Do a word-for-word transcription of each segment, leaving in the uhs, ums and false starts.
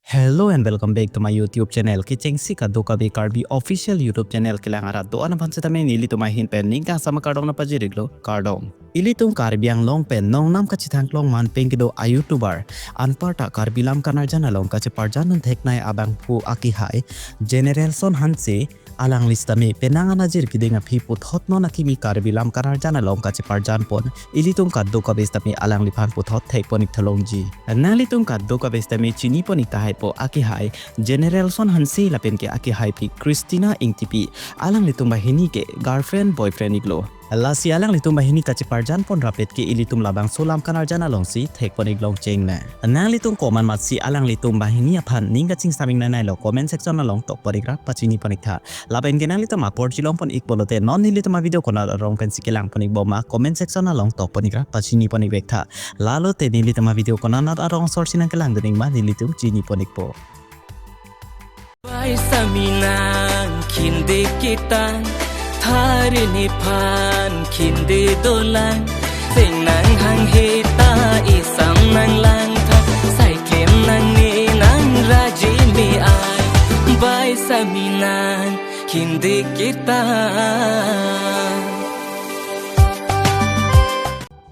Hello and welcome back to my YouTube channel. Kechengsi kadokave Karbi official YouTube channel kelang arat do-an aphan setame nelitum ahin pen ning kangsam akardom nangpajir-iklo, kardom. Ilitum Karbi Anglong pen nongnam kachethang klong man pen kedo a-YouTuber, anparta Karbi lam kanarjan along kacheparjan un theknei abangphu akehai Generalson Hanse, alangli setame penang anajir keding aphi puthot non akimi Karbi lam kanarjan along kacheparjan pon, ilitum kadokave setame alangliphan puthot thekpon-ik thalongji. Nanglitum kadokave setame chinipon-ik tahaipo, akehai Generalson Hanse lapen ke akehaipi Christina Ingtipi, alanglitum banghini ke girlfriend boyfriend iklo. Lasi alanglitum banghini kacheparjan pon rapet ke ilitum labangso lam kanarjan alongsi thekpon-ik longcheng ne. Nanglitum komat matsi alanglitum banghini aphan ning kachingsaming nangnailo, comment section along tokpon-ik ra pachinipon-ik tha. Lapen ke nanglitum apor chilongpon-ik pulote non nelitum a-video konat arong pensi kelangpon-ik bom ma comment section along tokpon-ik ra pachinipon-ik vek tha. Lalo te nelitum a-video konat arong sorsi nangkelangdun-ik ma nelitum chinipon-ikpo. Bai sami nang khindi ketang, thari nephan khindi dolang, seng nang hanghe ta isam nang langtha, sai klem nangne nang raji me ai. Bai sami nang khindi ketang.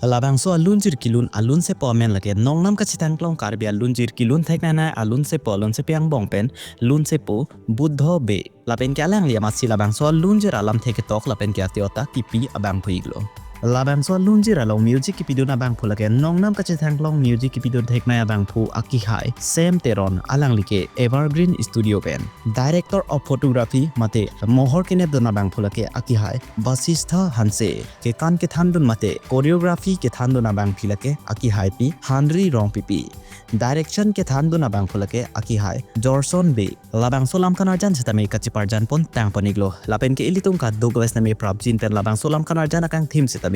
Labangso alunjir kelun alunsepo amen lake nongnam kachethang klong Karbi alunjir kelun theknei alunsepo alunsepi angbong pen lunsepo Buddho Bey. Lapen ke alangli amatsi labangso alunjir alamthe ketok lapen ke ate-ota kipi abangphu iklo. Labangso alunjir along music kipidun abangphu lake nongnam kachethang klong music kipidun theknei abangphu akehai Sam Teron, alangli ke Evergreen Studio pen. Director of Photography mate mohor kenepdun abangphu lake akehai Basistha Hanse. Kekan kethandun mate choreography kethandun abangphi lake akehaipi Henry Rongpipi. Direction kethandun abangphu lake akehai Jorson Bey. Labangso lam kanarjan setame kacheparjan pon tangpon-iklo. Lapen ke ilitum kadokave setame prapjin pen labangso lam kanarjan akangthim setame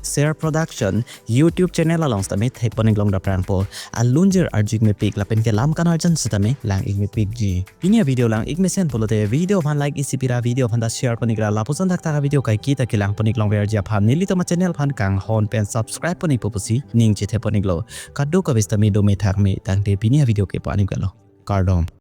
Share Production YouTube channel along setame thekpon-ik long daprangpo. Alunjir arju-ik mepik lapen ke lam kanarjan setame lang-ik mepikji. Pini a-video lang-ik mesen pulote video aphan like isi pira, video aphan ta share pon-ik ra, lapuson thakthak a-video kaike ta kelangpon-ik longverji aphan nelitum a-channel aphan kanghon pen subscribe pon-ikpo pusi ning chethepon-iklo. Kadokave setame dome thakme tangte pini a-video ke pani-iklo. Kardom.